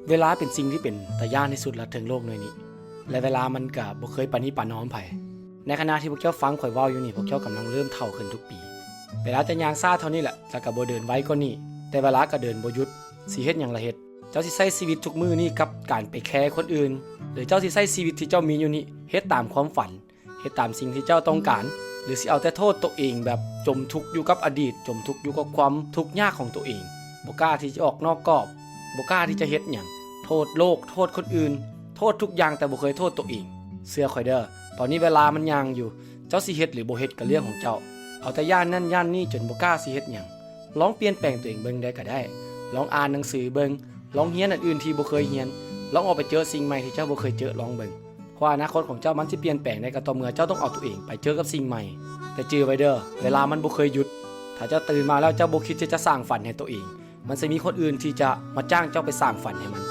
ເວລາເປັນສິ່ງທີ່ເປັນຕາຢ້ານທີ່ສຸດລະເທິງໂລກໜ່ວຍນີ້ ແລະ ເວລາມັນກະບໍ່ເຄີຍປານີປານອມໃຜ. ໃນຂະນະທີ່ພວກເຈົ້າຟັງຂ້ອຍເວົ້າຢູ່ນີ້ ພວກເຈົ້າກຳລັງເລີ່ມເຖົ້າຂຶ້ນທຸກປີ. ເວລາຈະຍ່າງຊ້າເທົ່ານີ້ແຫຼະ ແລ້ວກະບໍ່ເດີນໄວກວ່ານີ້, ແຕ່ເວລາກະເດີນບໍ່ຢຸດ. ຊິເຮັດຫຍັງລະເຮັດ? ເຈົ້າຊິໃຊ້ຊີວິດທຸກມື້ນີ້ກັບການໄປແຄຄົນອື່ນ ຫຼື ເຈົ້າຊິໃຊ້ຊີວິດທີ່ເຈົ້າມີຢູ່ນີ້ເຮັດຕາມຄວາມຝັນ, ເຮັດຕາມສິ່ງທີ່ເຈົ້າຕ້ອງການ ຫຼື ຊິເອົາແຕ່ໂທດໂຕເອງ ແບບຈົມທຸກຢູ່ກັບອະດີດ, ຈົມທຸກຢູ່ກັບຄວາມທຸກຍາກຂອງໂຕເອງ, ບໍ່ກ້າທີ່ຈະອອກນອກກອບ, ບໍ່ກ້າທີ່ຈະເຮັດຫຍັງ, ໂທດໂລກ, ໂທດຄົນອື່ນ, ໂທດທຸກຢ່າງ ແຕ່ບໍ່ເຄີຍໂທດໂຕເອງ. ເຊື່ອຂ້ອຍເດີ້, ຕອນນີ້ເວລາມັນຍ່າງຢູ່, ເຈົ້າຊິເຮັດ ຫຼື ບໍ່ເຮັດກະເລື່ອງຂອງເຈົ້າ. ເອົາແຕ່ຢ້ານນັ້ນຢ້ານນີ້ຈົນບໍ່ກ້າຊິເຮັດຫຍັງ. ລອງປ່ຽນແປງໂຕເອງເບິ່ງໄດ້ກະໄດ້. ລອງອ່ານໜັງສືເບິ່ງ, ລອງຮຽນອັນອື່ນທີ່ບໍ່ເຄີຍຮຽນ, ລອງອອກໄປເຈີສິ່ງໃໝ່ທີ່ເຈົ້າບໍ່ເຄີຍເຈີລອງເບິ່ງ. ເພາະອະນາຄົດຂອງເຈົ້າມັນຊິປ່ຽນແປງໄດ້ກະຕໍ່ເມື່ອເຈົ້າຕ້ອງເອົາໂຕເອງໄປເຈີກັບສິ່ງໃໝ່. ແຕ່ຈື່ໄວ້ເດີ້, ເວລາມັນບໍ່ເຄີຍຢຸດ. ຖ້າເຈົ້າຕື່ນມາແລ້ວເຈົ້າບໍ່ຄິດທີ່ຈະສ້າງຝັນໃຫ້ໂຕເອງ, ມັນຊິມີຄົນອື່ນທີ່ຈະມາຈ້າງເຈົ້າໄປສ້າງຝັນໃຫ້ມັນ.